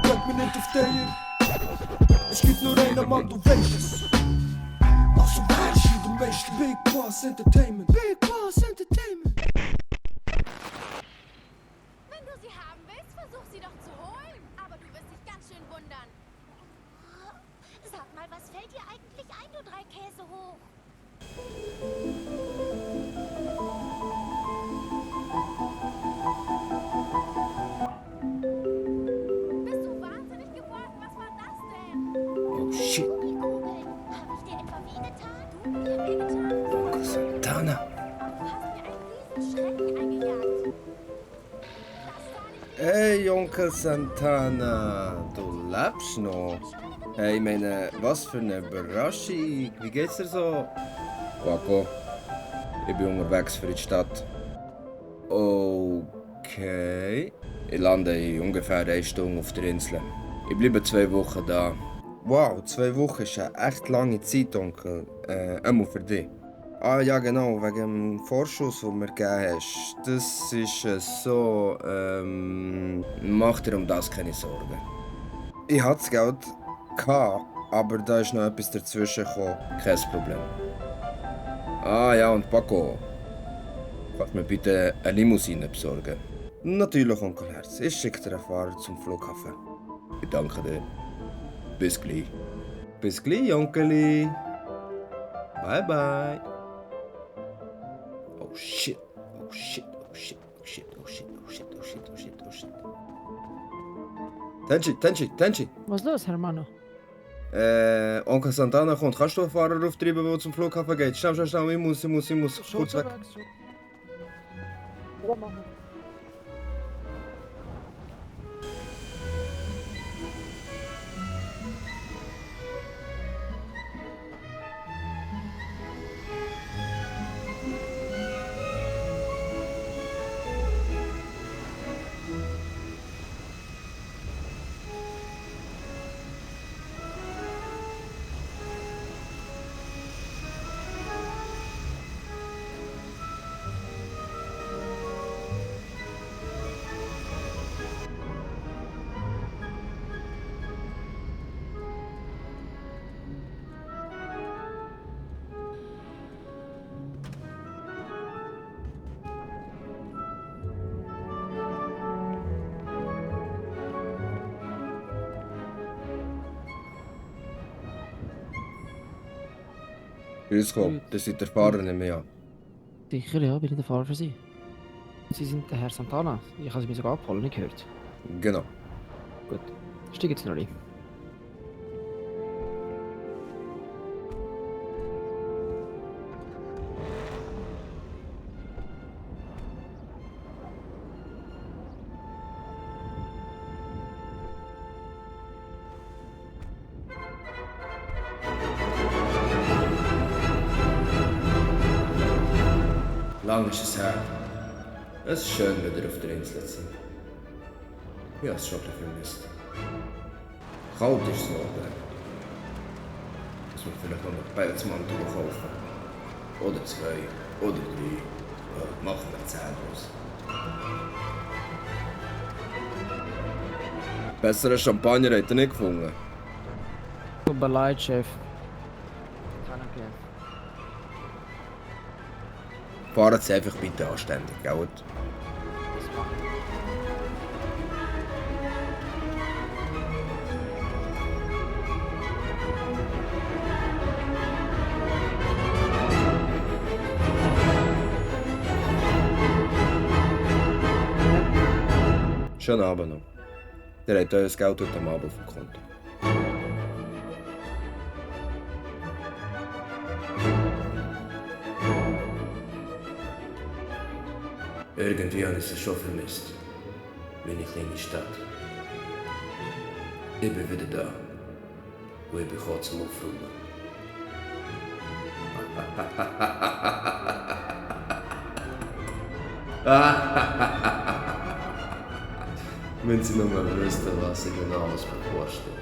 Drück mir nicht auf den. Es gibt nur einen Mann, du weißt es. Also weißt du, du weißt Big Boss Entertainment. Big Boss Entertainment. Wenn du sie haben willst, versuch sie doch zu holen. Aber du wirst dich ganz schön wundern. Sag mal, was fällt dir eigentlich ein, du drei Käse hoch? Bist du wahnsinnig geworden? Was war das denn? Oh shit, Kugeln. Hab ich dir etwa wehgetan? Du mir wehgetan? Onkel Santana. Du hast mir einen riesen Schrecken eingejagt. Das war nicht Hey Onkel Santana, du lebst noch. Hey, ich meine, was für eine Überraschung. Wie geht's dir so? Paco, ich bin unterwegs für die Stadt. Okay. Ich lande in ungefähr 1 Stunde auf der Insel. Ich bleibe 2 Wochen da. Wow, 2 Wochen ist eine echt lange Zeit, Onkel. Einmal für dich. Ah ja, genau, wegen dem Vorschuss, den du mir gegeben hast. Das ist so, mach dir um das keine Sorgen. Ich hatte das Geld, aber da ist noch etwas dazwischen gekommen. Kein Problem. Ah ja, und Paco, kannst du mir bitte eine Limousine besorgen? Natürlich, Onkel Herz. Ich schicke dir einen Fahrer zum Flughafen. Ich danke dir. Bis gleich. Bis gleich, Onkeli. Bye bye. Oh shit. Oh shit. Oh shit. Oh shit. Oh shit. Oh shit. Oh shit. Oh shit. Oh shit. Tenchi. Was ist los, Hermano? Onkel Santana kommt. Kannst du einen Fahrer auftreiben, der zum Flughafen geht? Schnell. Ich muss. Kurz weg. Grüß Gott, das ist der Fahrer, nehme ich an. Sicher, ja, bin ich der Fahrer für Sie. Sie sind der Herr Santana. Ich habe Sie mir sogar abgeholt, nicht gehört. Genau. Gut, steig jetzt noch ein. Lang ist es her. Es ist schön, wieder auf der Insel zu sein. Ich habe es schon ein bisschen vermisst. Kalt ist es geworden. Muss man vielleicht noch einen Pelzmantel kaufen. Oder 2, oder 3. Ja, machen wir 10 draus. Besseren Champagner hat er nicht gefunden. Tut mir leid, Chef. Danke. Fahren Sie einfach bitte anständig, gell? Schönen Abend noch. Ihr habt euer Geld heute Abend auf dem Konto. Irgendwie habe ich es schon vermisst. Meine kleine Stadt. Ich bin wieder da. Und ich bin gekommen zum Aufräumen. Wenn Sie nur mal wüssten, was ich genau alles bevorsteht.